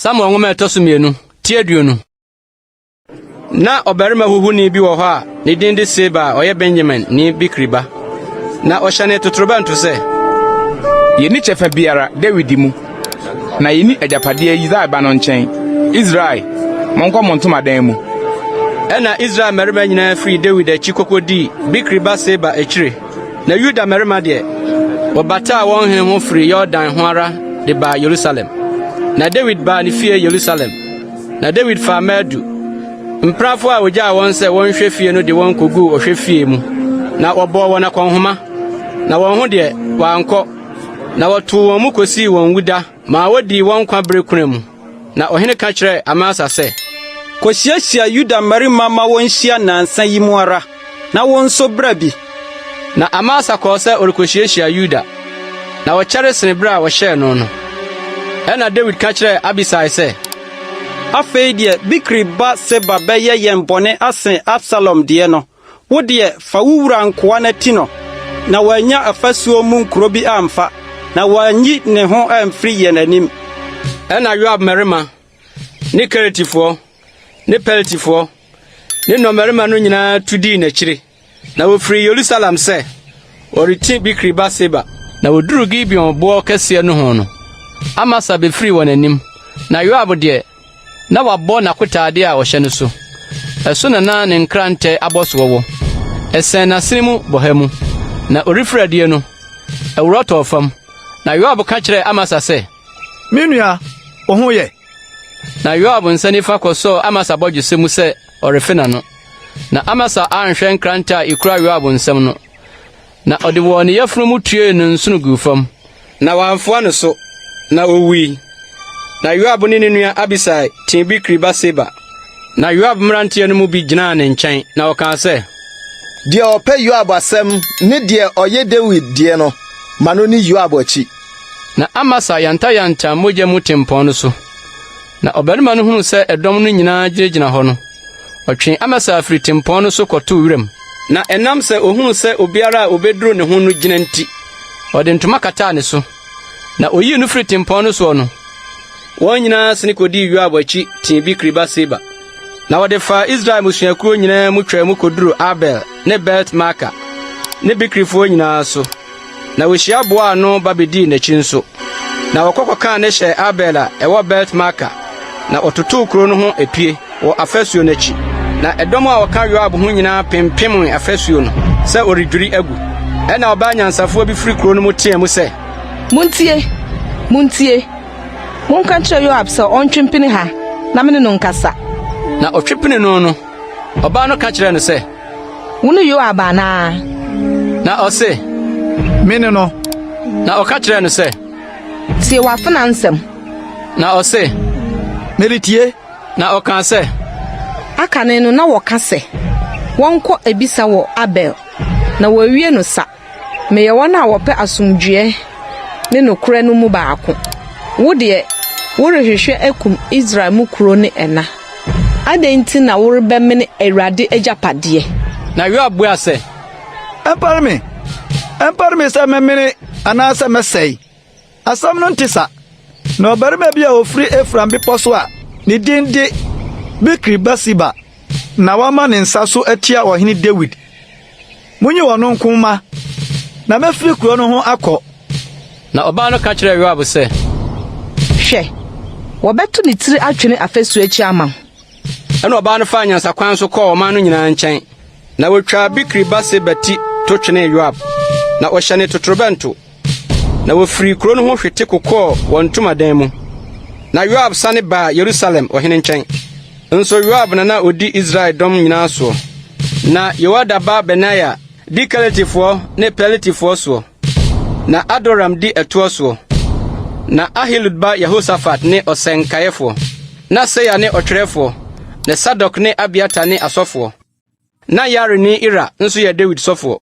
Samuel nwoma a ɛtɔ so mmienu, ti 20. Na ɔbarima huhuni bi wɔ hɔ a ne din de Seba a ɔyɛ Benyamin ni Bikri ba. Na ɔhyɛnee totorobɛnto sɛ, Yenni kyɛfa biara Dawid mu, na yenni agyapadeɛ Yisai ba no nkyɛn. Israel, monkɔ mo ntomadan mu. Ɛnna Israel mmarima nyinaa firii Dawid akyi kokodii Bikri ba Seba akyire. Na Yuda mmarima deɛ, wɔbataa wɔn hene ho firii Yordan ho ara de baa Yerusalem. Na Dawid baa ne fie Yerusalem. Na Dawid faa mmaa du, mpenafo a ogyaa wɔn sɛ wɔnhwɛ fie no de wɔn koguu ɔhwɛ fie mu, na wɔbɔɔ wɔn akɔnhoma, na wɔn ho deɛ, wɔankɔ. Na wɔtoo wɔn mu kosii wɔn wuda maa wodii wɔn nkwa bere koro mu. Na ɔhene ka kyerɛɛ Amasa sɛ, Kohyiahyia Yuda mmarima ma wonhyia nnansa yi mu ara, na wo nso bra bi. Na Amasa kɔɔ sɛ ɔrekohyiahyia Yuda, na wɔkyɛre sen bere a wɔhyɛɛ no no. Ɛnna Dawid ka kyerɛɛ Abisai sɛ, Afei deɛ Bikri ba Seba bɛyɛ yɛn bɔne asen Absalom deɛ no. Wo deɛ, fa wo wura nkoa no ti no, na wannya afasuo mu nkuro bi amfa, na wanyi ne ho amfiri yɛn anim. Ɛnna Yoab mmarima ne Keretifoɔ ne Peletifoɔ ne nnɔmmarima no nyinaa tu dii n'akyiri, na wɔfirii Yerusalem sɛ wɔreti Bikri ba Seba. Na wɔduruu Gibeon boɔ kɛseɛ no ho no, Amasa bɛfirii wɔn anim, na Yoab deɛ, Na wabɔ n'akotade a ɔhyɛ no so. Ɛso na na ne nkrantɛ abɔsoɔ wɔ. Ɛsɛn n'asene mu bɔha mu. Na ɔrefiri adie no, ɛworɔ tɔɔ fam. Na Yoab ka kyerɛɛ Amasa sɛ, Me nua, wo ho yɛ? Na Yoab nsa nifa kɔsɔɔ Amasa bɔdwesɛ mu sɛ ɔrefe n'ano. Na Amasa anhwɛ nkrantɛ a ekura Yoab nsam no, Na ɔde wɔɔ ne yafunu mu tuee ne nsono guu fam, na wamfoa no so, na owui. Na Yoab ne ne nua Abisai tii Bikri ba Seba. Na Yoab mmeranteɛ no mu bi gyinaa ne nkyɛn, na ɔkaa sɛ, Deɛ ɔpɛ Yoab asɛm ne deɛ ɔyɛ Dawid deɛ no, ma no nni Yoab akyi. Na Amasa yantayantam mogya mu tempɔn no so. Na ɔbarima no hunuu sɛ ɛdɔm no nyinaa gyinagyina hɔ no, ɔtwee Amasa firi tempɔn no so kɔtoo wuram. Na ɛnam sɛ ohuu sɛ obiara a obeduru ne ho no gyina nti, ɔde ntoma kataa ne so. Na oyii no firii tempɔn no soɔ no, wɔn nyinaa sene kodii Yoab akyi tii Bikri ba Seba. Na wɔde faa Israel mmusuakuo nyinaa mu twaa mu koduruu Abel ne Bet-Maaka ne Bikrifoɔ nyinaa so. Na wohyia boaa ano ba bedii n'akyi nso. Na wɔkɔ kɔkaa no hyɛɛ Abel a ɛwɔ Bet-Maaka, na wɔtotoo kurow no ho epie wɔ afasuo no akyi. Na ɛdɔm a wɔka Yoab ho nyinaa pempemee afasuo no sɛ wɔredwiri agu. Ɛnna ɔbaa nyansafoɔ bi firi kurow no mu teɛɛ mu sɛ. Muntie! Muntie! Monka nkyerɛ Yoab sɛ ɔntwe mpene ha na me ne no nkasa. Na ɔtwe penee no no, ɔbaa no ka kyerɛɛ no sɛ. Wo ne Yoab anaa? Na ɔse, Me ne no. Na ɔka kyerɛɛ no sɛ, Tie w'afenaa nsɛm. Na ɔse, Meretie. Na ɔkaa sɛ, Akane no na wɔka sɛ, 'Wɔnkɔ abisa wɔ Abel, na wɔawie no sa. Meyɛ wɔn a wɔpɛ asomdwoeɛ ne nokorɛ no mu baako. Wo deɛ, worehwehwɛ akum Israel mu kuro ne ɛna. Adɛn nti na worebɛmene Awurade agyapadeɛ? Na Yoab buaa sɛ, Ɛmpare me! Ɛmpare me sɛ mɛmene anaasɛ mɛsɛe! Asɛm no nte sa. Na ɔbarima bi a ofiri Efraim bepɔ so a ne din de Bikri ba Seba na wama ne nsa so atia Ɔhene Dawid. Munyi ɔno nko mma, na mefiri kurow no ho akɔ. Na ɔbaa no ka kyerɛɛ Yoab sɛ. Hwɛ, wɔbɛto ne tiri atwene afasu akyi ama wo. Ɛnna ɔbaa no faa nyansakwan so kɔɔ ɔman no nyinaa nkyɛn, na wotwaa Bikri ba Seba ti to twenee Yoab, na ɔhyɛnee totorobɛnto. Na wofirii kurow no ho hwete kokɔɔ wɔn ntomadan mu. Na Yoab sane baa Yerusalem ɔhene nkyɛn. Nso Yoab na na odi Israel dɔm nyinaa soɔ. Na Yehoiada ba Benaia di Keretifoɔ ne Peletifoɔ soɔ. Na Adoram di ɛtoɔ soɔ. Na Ahilud ba Yehosafat ne ɔsɛnkaeɛfoɔ. Na Seya ne ɔtwerɛfoɔ. Na Sadok ne Abiatar ne asɔfoɔ. Na Yaarini Ira nso yɛ Dawid sɔfoɔ.